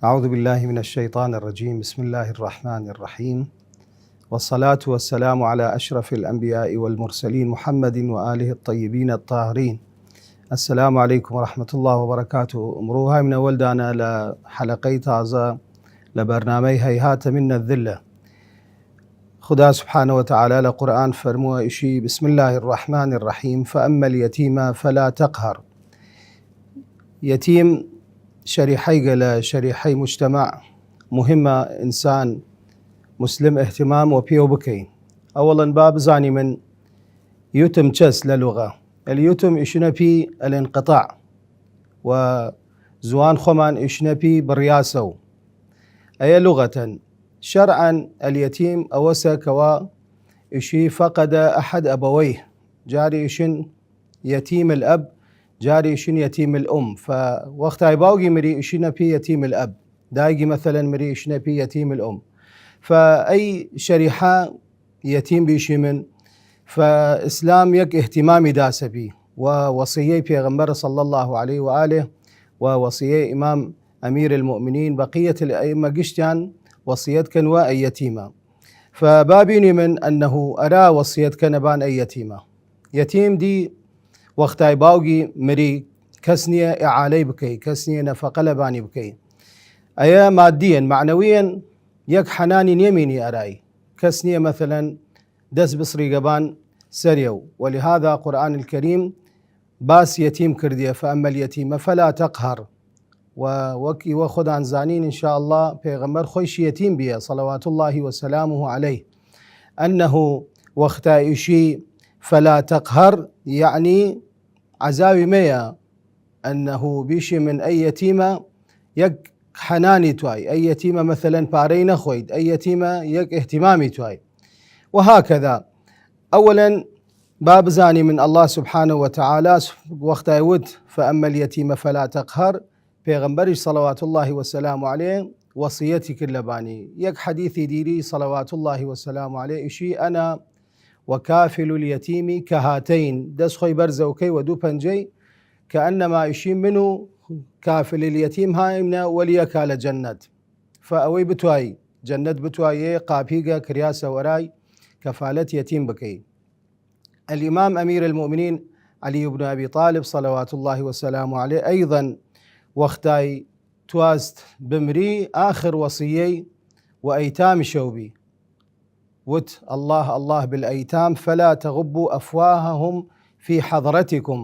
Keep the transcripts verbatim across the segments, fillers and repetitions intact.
أعوذ بالله من الشيطان الرجيم. بسم الله الرحمن الرحيم. والصلاة والسلام على أشرف الأنبياء والمرسلين محمد وآله الطيبين الطاهرين. السلام عليكم ورحمة الله وبركاته. ئمڕوو هایم نەوەلدانە لە حەلەقەی تازە لە بەرنامەی هەیهاتە من نەذلە. خودا سبحانه وتعالى لە قورئان فەرمووە ئیشی: بسم الله الرحمن الرحيم، فأما اليتيم فلا تقهر. یەتیم شەریحەیگە لە شەریحەی مجتمع، مهمە ئنسان مسلم اهتمام وە پیەو بکەی. ئەوەڵەن با بزانیمن یوتم چەس لە لوغە. اليتم ئیشنە پی الانقطاع، و زوان خوەمان ئیشنە پی بڕیاسەو. ئەیە لغەتەن. شەرعەن اليتيم ئەوەسە کەوا ئیشی فقد أحد أبويه، جاری ئیشن یەتیم الأب، جاری ئیشن یەتیم الأم. فوەختای باوگی مری ئیشنە پی یەتیم الأب، دایگی مەسەلەن مری ئیشنە پی یەتیم الأم. فەی شەریحە یەتیم بیشیمن، فئسلام یەک اهتمامی داسە پی، و وەسیەی پێغەمبەر صلی الله عليه و آله، و وەسیەی ئیمام ئەمیر المؤمنین، بەقیەت الئەئمە گشتیان وەسیەت کەن وە ئەی یەتیمە. فبا بینیمن ئەنه ئەرا وەسیەت کەنە بان ئەی یەتیمە. یەتیم دی وەختای باوگی مری کەس نییە ئعالەی بکەی، کەس نییە نەفەقە لەبانی بکەی. ئەیە مادیەن، معنەویەن یەک حەنانی نیەمینی ئەرای. کەس نییە مەسەلەن دەس بسڕیگە بان سەریەو. ولهذا قورئان الکریم باس یەتیم کردیە: فأما اليتيم فلا تقهر. و وەک ئیوە خودان زانین، ان شاء الله، پێغەمبەر خویش یەتیم بیە، صلوات الله وسلامه عليه، ئەنه وەختایشی فلا تقهر، یەعنی عەزاوی مەیە، ئەنه بیشیمن ئەی یەتیمە یەک حەنانی توای، ئەی یەتیمە مەسەلەن پارەی نەخوەید، ئەی یەتیمە یەک اهتمامی توای. وهكذا. ئەوەلەن با بزانیمن الله سبحانه وتعالى وەختای وت: فأما اليتيم فلا تقهر، پێغەمبەریش صلوات الله وسلامه عليه وەسیەتی کرد لەبانی. یەک حەدیثی دیری صلوات الله وسلامه عليه ئیشی: أنا وكافل اليتيم كهاتين، دەس خوەی بەرزەو کەی وە دوو پەنجەی، كأنما ئیشی من و کافل الیتیم هایمنە وەل یەکا لە جەنەت. فەئەوەی بتوای جەنەت بتوایێ، قاپیگە کریاسە وەرای کەفالەت یەتیم بکەی. الامام امیر المؤمنین علی بن ابی طالب صلوات الله وسلامه عليه ئەیضا وەختای تواست بمری، ئاخر وەسیەی وە ئەیتامیشەو بی، وت: الله الله بالأيتام فلا تغبوا أفواههم في حضرتكم.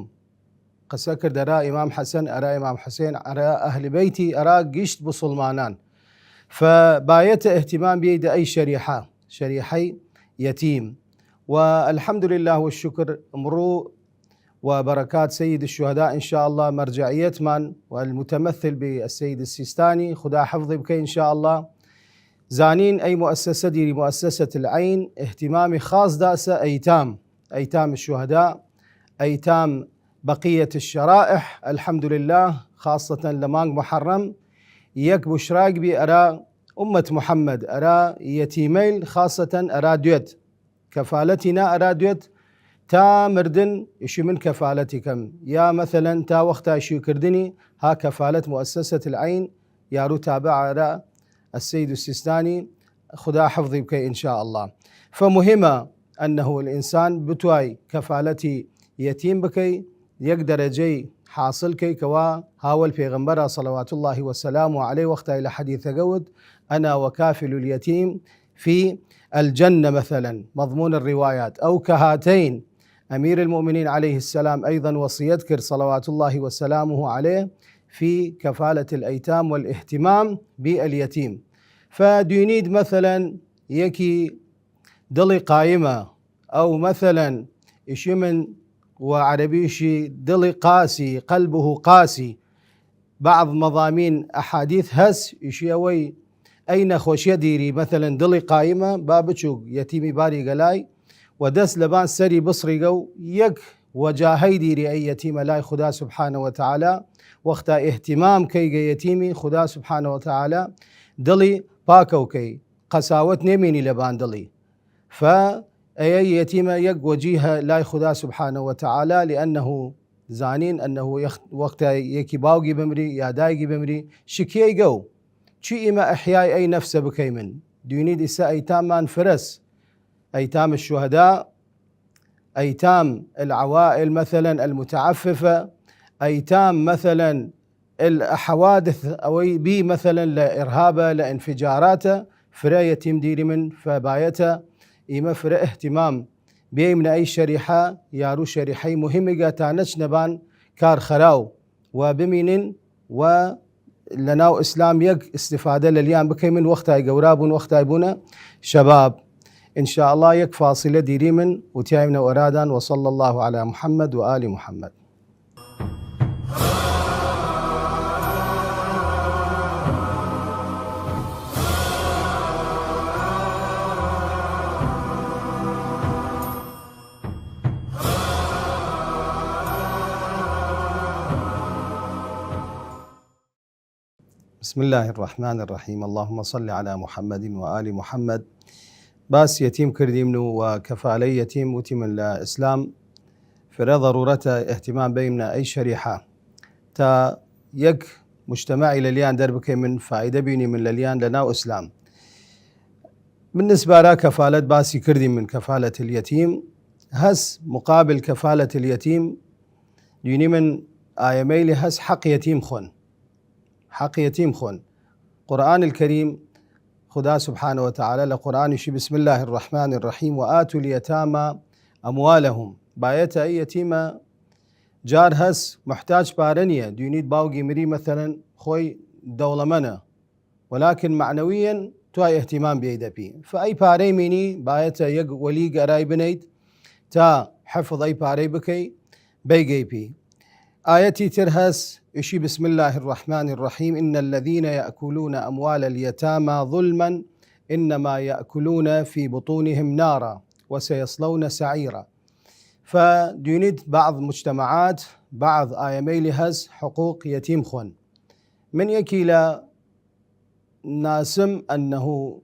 قسە کرد ئەرا ئیمام حەسەن، ئەرا ئیمام حوسێن، ئەرا ئەهل بەیتی، ئەرا گشت بوسڵمانان. فبایەتە اهتمام بیەیدە ئەی شەریحە، شەریحەی یەتیم. و الحمد لله والشكر، ئمڕوو و بەرەکات سید الشهداء ان شاء الله مرجعیەتمان و المتمثل بالسید السیستانی، خودا حفظی بکەی ان شاء الله. زانین ئەی مؤسسە دیری، مؤسسة العین، اهتمامی خاص داسە ئەیتام، ئەیتام الشهداء، ئەیتام بقیة الشرائح، الحمد لله، خاصەتەن لە مانگ محەڕەم. یەک بوشراگ بی ئەرا ئومەت محمد، ئەرا یەتیمەیل، خاصەتەن ئەرا دوێت. کەفالەتی نا ئەرا دوێت تا مردن ئیشی من کەفالەتی کەم، یا مەسەلەن تا وەختا شوی کردنی ها کەفالەت مؤسسة العین، یارو تابع ئەرا السید السیستانی، خودا حفظی بکەی ان شاء الله. فمهمە ئەنه الانسان بتوای کەفالەتی یەتیم بکەی، یەک دەرەجەی حاصل کەی کەوا هاوەل پێغەمبەرە صلوات الله وسلامه عليه وەختای لە حەدیثەگە وت: أنا وكافل اليتيم في الجنة مثلا، مضمون الروايات، أو كهاتين. امیر المؤمنین علیه السلام ئەیضا وەسیەت کرد صلوات الله وسلامه عليه في كفالة الأيتام والاهتمام باليتيم. فدوینید مەسەلەن یەکی دڵی قایمە، ئەو مەسەلەن ئیشی من و عەرەبیشی دڵی قاسی، قلبه قاسی، بعض مضامین ئەحادیث هەس، ئیشی ئەوەی ئەی نەخۆشیە دیری، مەسەلەن دڵی قایمە، با بچووک یەتیمی باریگە لای و دەس لەبان سەری بسڕیگە و یەک وەجاهەی دیری ئەی یەتیمە لای خودا سبحانه وتعالى. وەختا اهتمام کەیگە یەتیمی، خودا سبحانه وتعالى دڵی پاکەو کەی، قەساوەت نێمینی لەبان دڵی. فا ئەیە یەتیمە یەک وەجیهە لای خودا سبحانه وتعالى، لأنه زانین ئەنه یەخ-، وەختە یەکی باوگی بمری یا دایگی بمری، شکیەیگەو چی ئیمە ئحیای ئەی نەفسە بکەیمن؟ دوینید ئیسە ئەیتاممان فرەس، ئەیتام الشهداء، ئەیتام العوائل مثلا المتعففة، ئەیتام مثلا الحوادث ئەوەی بی مثلا لە ئرهابە، لە انفجاراتە، فرە یەتیم دیریمن، فبایەتە ئیمە فرە اهتمام بیەیمنە ئەی شەریحە، یارو شەریحەی مهمگە تا نەچنە بان کار خەراو و بمینن و لەناو ئیسلام یەک استفادە لەلیان بکەیمن وەختای گەورا بوون، وەختای بوونە شەباب. ان شاء الله یەک فاصلە دیریمن و تیایمنە ئۆرادان. وصلى الله على محمد وآل محمد. بسم الله الرحمن الرحيم. اللهم صل على محمد وآل محمد. باس یەتیم کردیمن و کەفالەی یەتیم وتیمن لە ئیسلام فرە ضرورەتە اهتمام بەیمنە ئەی شەریحە تا یەک مجتمعی لەلیان دەربکەیمن، فایدە بینیمن لەلیان لەناو ئیسلام. بالنسبە ئەرا کەفالەت باسی کردیمن، کەفالەت الیتیم هەس مقابل کەفالەت الیتیم دوینیمن ئایەمەیلی هەس حەق یەتیم خۆن. حەق یەتیم خوەن. قرآن الكريم، خدا سبحانه وتعالى لە قرآنیشی: بسم الله الرحمن الرحيم وآتوا اليتامى أموالهم. بایەتە ئەی یەتیمە جار هەس محتاج پارە نیە، دوینید باوگی مری مثلا خۆی دەوڵەمەنە، ولكن معنويا توای اهتمام بیەیدە پی. فەئی پارەی مینی بایەتە یەک وەلی گەرای بنەید تا حفظ ئەی پارەی بکەی بەیگەی پی. ئایەتی تر هەس، ئیشی: بسم الله الرحمن الرحيم إن الذين يأكلون أموال اليتامى ظلما إنما يأكلون في بطونهم نارا وسيصلون سعيرا. فدوینید بعض مجتمعات، بعض ئایەمەیلی هەس حقوق یەتیم خوەن. من یەکی لە ناسم ئەنەهو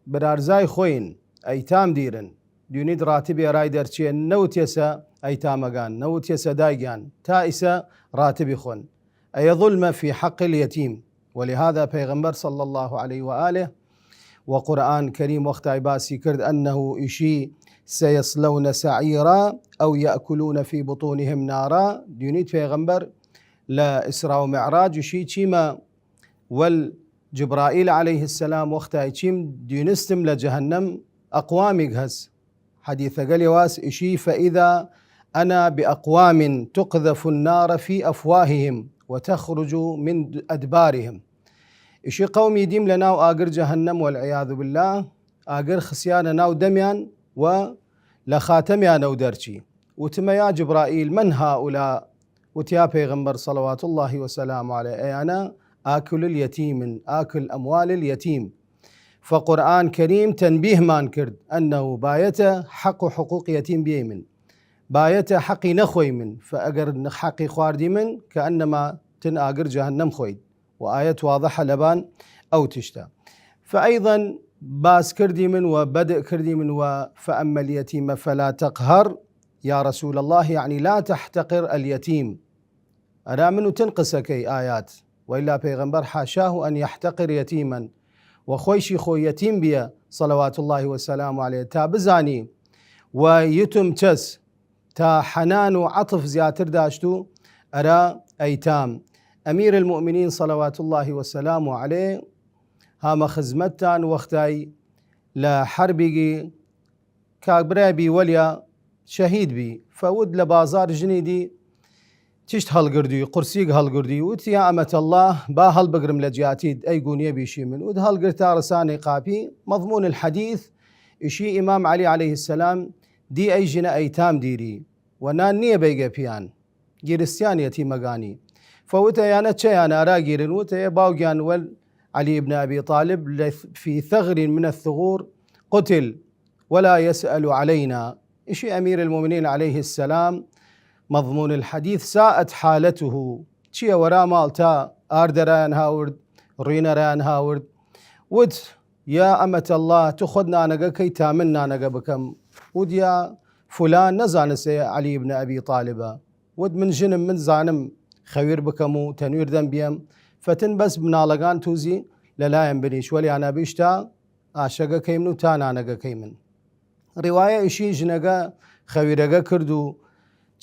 برارزای خوەین ئەیتام دیرن، دوینید راتبی ئەرای دەرچیە، نەوتیەسە ئەیتامەگان، نەوتیەسە دایگیان، تا ئیسە راتبی خوەن. ئەیە ظلمە في حق اليتيم. ولهذا پەیغەمبەر صلى الله عليه وآله و قرآن کریم وەختای باسی کرد ئەنەهو ئیشی سيصلون سعيرا أو يأكلون في بطونهم نارا، دوینید پەیغەمبەر لە ئیسرا و معراج ئیشی چیمە وەل جبرائیل علیه السلام وەختای چیم دوینستم لە جەهەنەم ئەقوامیگ هەس. حەدیثەگە لێواس ئیشی: فإذا أنا بأقوام تقذف النار في أفواههم وتخرج من أدبارهم. ئیشی قەومی دیم لە ناو ئاگر جەهەنەم والعیاذ بالله، ئاگر خسیانە ناو دەمیان و لە خاتەمیانەو دەرچی. وتمە: یا جبرائیل، من هؤلاء؟ وتیا پەیغەمبەر صلوات الله وسلامه عليه: ئەیانە آكل اليتيم، آكل أموال اليتيم. فقرآن کریم تەنبیهمان کرد ئەنەهو بایەتە حەق و حقوق یەتیم بیەیمن، بایەتە حەقی نەخوەیمن، فەئەگەر حەقی خواردیمن کەئەنەما تن ئاگر جەهەنەم خوەید. و ئایەت واضحە لەبان ئەو تشتە. فأيضا باس کردیمن و بدء کردیمن و فأما اليتيم فلا تقهر، يا رسول الله، يعني لا تحتقر اليتيم. ئەرا من و تن قسەکەی ئایات، وإلا پەیغەمبەر حاشاه أن يحتقر يتيما، و خوەیشی خۆ یەتیم بیە صلوات الله وسلامه عليه، تا بزانی و یتم چەس، تا حەنان و عەطف زیاتر داشتو ئەرا ئەیتام. ئەمیر المؤمنین صلوات الله وسلامه عليه هامە خزمەتتان وەختای لە حەربیگی کاک برای بی وەلیا شەهید بی، فەوت لە بازار ژنی دی چشت هەڵگردوی، قورسیگ هەڵگردوی، وت: یا ئەمەت اللە، با هەڵبگرم لە جیاتید، ئەی گونیە بیشیمن. وت هەڵگر تا رسانەی قاپی. مەضمون الحەدیث ئیشی ئیمام عەلی علیه السلام دی ئەی ژنە ئەیتام دیری و نان نیە بەیگە پیان، گیرستیان یەتیمەگانی. فەوت ئەیانە چەیان ئەرا گیرن؟ وت ئەیە باوگیان وەل عەلی ابن أبي طالب في ثغر من الثغور قتل ولا يسأل علينا. ئیشی ئەمیر المؤمنین علیه السلام، مەضمون الحەدیث: ساءت حالته. چیە وەرا ماڵ تا ئار دەرایان هاورد، ڕوینەرایان هاورد. وت: یا ئەمەت اللە، تو خوەد نانەگە کەی تا من نانەگە بکەم؟ وت: یا فلان، نەزانستە ئەیە عەلی ابن أبي طالبە. وت: من ژنم، من زانم خەویر بکەم و تەنویر دەم بیەم، فەتن بەس مناڵەگان توزی لەلایەن بنیش، وەلی ئانا بیشتا ئاشەگە کەیمن و تا نانەگە کەیمن. ڕیوایە ئیشی ژنەگە خەویرەگە کرد و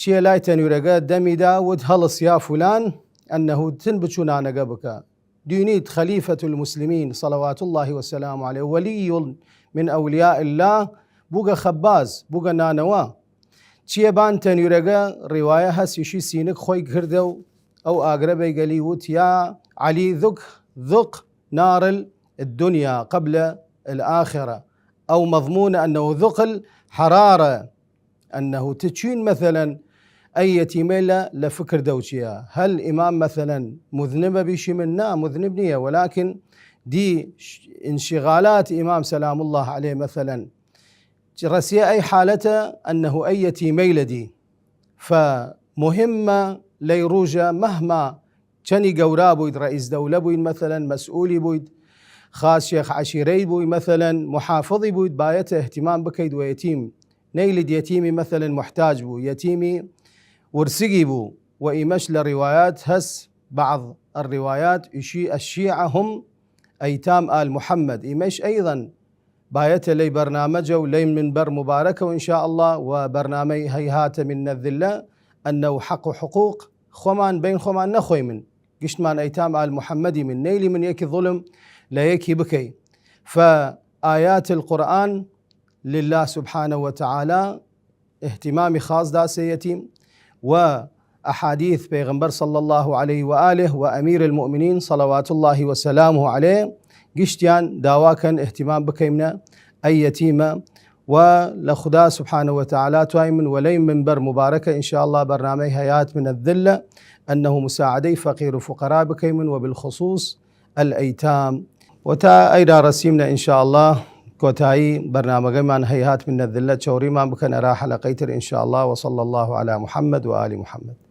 چیە لای تەنویرەگە دەمیدا، وت: هەڵس یا فلان، ئەنەهو تن بچوو نانەگە بکە. دوینید خەلیفەت المسلمین صلوات الله وسلام علیه، ولی من اولیاء الله، بوگە خەباز، بوگە نانەوە. چیە بان تەنویرەگە؟ ڕیوایە هەس ئیشی سینک خوەی کردە و ئەو ئاگرە بەیگەلی، وت: یا علی، ذق، ذق نار الدنيا قبل الآخرة، أو مضمون أنه ذق الحرارة، أنه تچوین مثلا ئەی یەتیمەیلە لە فکر دەوچیە. هەل ئیمام مثلا مذنبە بیشیمن؟ نا، مذنب نییە، ولكن دی انشغالات ئیمام سلام الله عليه مثلا رەسیە ئەی حالەتە، ئەنەهو ئەی یەتیمەیلە دی. فمهمە لەی رووژە مهما چەنی گەورا بوید، رئیس دەولە بوید مثلا، مەسئولی بوید، خاس شێخ عەشیرەی بوی مثلا، محافظی بوید، بایەتە اهتمام بکەید وە یەتیم. نەیلید یەتیمی مثلا محتاج بو، یەتیمی ورسگی بو. و ئیمەش لە ڕیوایات هەس، بعض الروايات، ئیشی الشيعة هم أيتام آل محمد. ئیمەش أيضا بایەتە لەی بەرنامەجە و لەی منبەر مبارەکە و ان شاء الله و بەرنامەی هەیهاتە من الذلە، ئەنەو حەق و حقوق خوەمان بەین خوەمان نەخوەیمن. گشتمان ئەیتام آل محمدیمن، نەیلیمن یەکی ظلم لە یەکی بکەی. فآيات القرآن لله سبحانه وتعالى اهتمامی خاص داسە یەتیم، و ئەحادیث پێغمبەر صلی الله عليه و آله و امیر المؤمنین صلوات الله وسلامه عليه گشتیان داوا کەن اهتمام بکەیمنە ئەی یەتیمە، و لە خودا سبحانه وتعالى توایمن وەلەی منبەر مبارەکە ان شاء الله بەرنامەی هەیهات من الذلە، ئەنەهو مساعدەی فەقیر و فقرا بکەیمن، و بالخصوص الأيتام. و تا ئەیرا رەسیمنە ان شاء الله کۆتایی بەرنامەگەمان هەیهات من الذلە، چەوریمان بکەن ئەرا حەلەقەی تر ان شاء الله. وصلى الله على محمد وآل محمد.